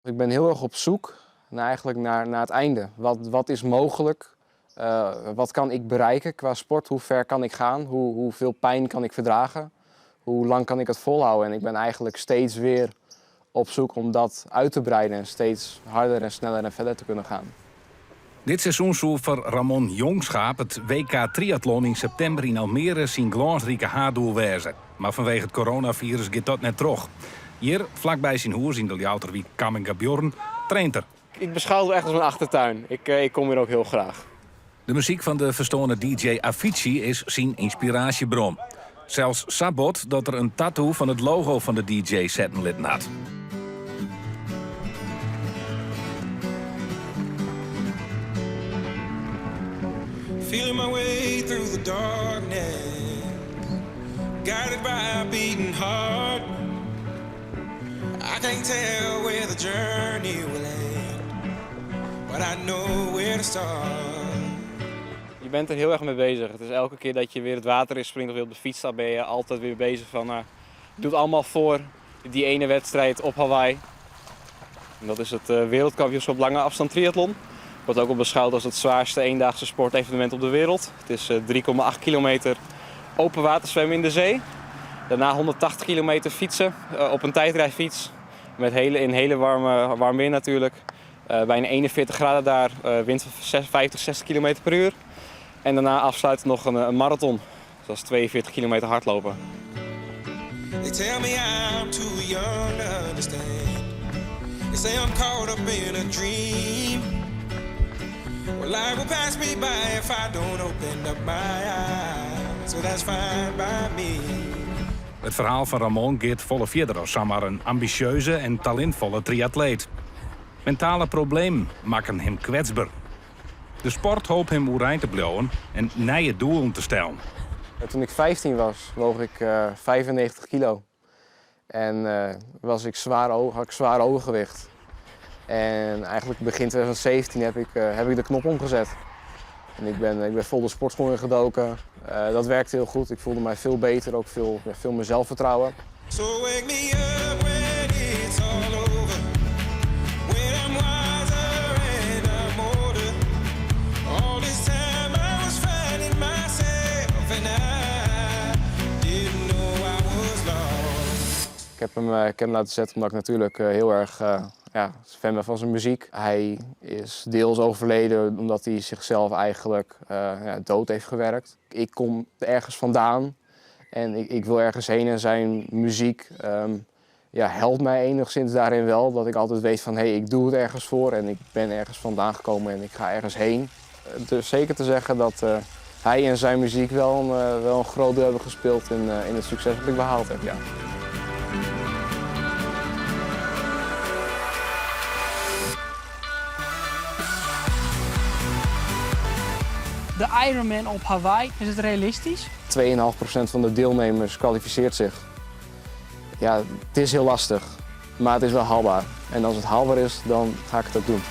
Ik ben heel erg op zoek naar, eigenlijk naar, naar het einde. Wat, wat is mogelijk? Wat kan ik bereiken qua sport? Hoe ver kan ik gaan? Hoe, hoeveel pijn kan ik verdragen? Hoe lang kan ik het volhouden? En ik ben eigenlijk steeds weer op zoek om dat uit te breiden en steeds harder en sneller en verder te kunnen gaan. Dit seizoen soe foar Ramon Jongschaap it WK triatlon yn septimber yn Almere syn glânsrike haaddoel wêze. Mar fanwege it coronafirus giet dat net troch. Hjir, flakby syn hûs yn de Ljouwerter wyk Camminghabuorren, traint er. Ik beschouw het echt als mijn achtertuin. Ik, ik kom hier ook heel graag. De muzyk fan de ferstoarne DJ Avicii is syn ynspiraasjebron. Sels sa bot dat er in tattoo fan it logo fan de DJ setten litten hat. Feeling my way through the darkness, guided by a beating heart. I can't tell where the journey will end, but I know where to start. Je bent er heel erg mee bezig. Het is elke keer dat je weer het water in springt of weer op de fiets staat, ben je altijd weer bezig van, je doet allemaal voor die ene wedstrijd op Hawaii. En dat is het wereldkampioenschap lange afstand triathlon. Wordt ook al beschouwd als het zwaarste eendaagse sportevenement op de wereld. Het is 3,8 kilometer open water zwemmen in de zee. Daarna 180 kilometer fietsen op een tijdrijfiets. Met hele, in hele warme, warm weer natuurlijk. Bijna 41 graden daar, wind van 50, 60 kilometer per uur. En daarna afsluiten nog een marathon. Dus dat is 42 kilometer hardlopen. They tell me I'm too young to understand. They say I'm caught up in a dream. Well, life will pass me by if I don't open up my eyes. So that's fine by me. It ferhaal fan Ramon giet folle fierder as samar in ambisjeuze en talintfolle triatleet. Mentale problemen makken him kwetsber. De sport holp him oerein te bliuwen en nije doelen te stellen. Toen ik 15 was, woog ik 95 kilo. En was ik zwaar, had ik zwaar overgewicht. En eigenlijk begin 2017 heb ik de knop omgezet. En ik ben vol de sportschool ingedoken. Dat werkte heel goed. Ik voelde mij veel beter, ook veel, ja, veel meer zelfvertrouwen. So wake me up when it's all over. When I'm wiser and I'm older. All this time I was finding myself and I didn't know I was lost. Ik heb hem laten zetten omdat ik natuurlijk heel erg ja, fan ben van zijn muziek. Hij is deels overleden omdat hij zichzelf eigenlijk ja, dood heeft gewerkt. Ik kom ergens vandaan en ik wil ergens heen en zijn muziek ja, helpt mij enigszins daarin wel. Dat ik altijd weet van hé, hey, ik doe het ergens voor en ik ben ergens vandaan gekomen en ik ga ergens heen. Dus zeker te zeggen dat hij en zijn muziek wel een groot deel hebben gespeeld in het succes dat ik behaald heb. Ja. De Ironman op Hawaii, is het realistisch? 2,5% van de deelnemers kwalificeert zich. Ja, het is heel lastig, maar het is wel haalbaar. En als het haalbaar is, dan ga ik het ook doen.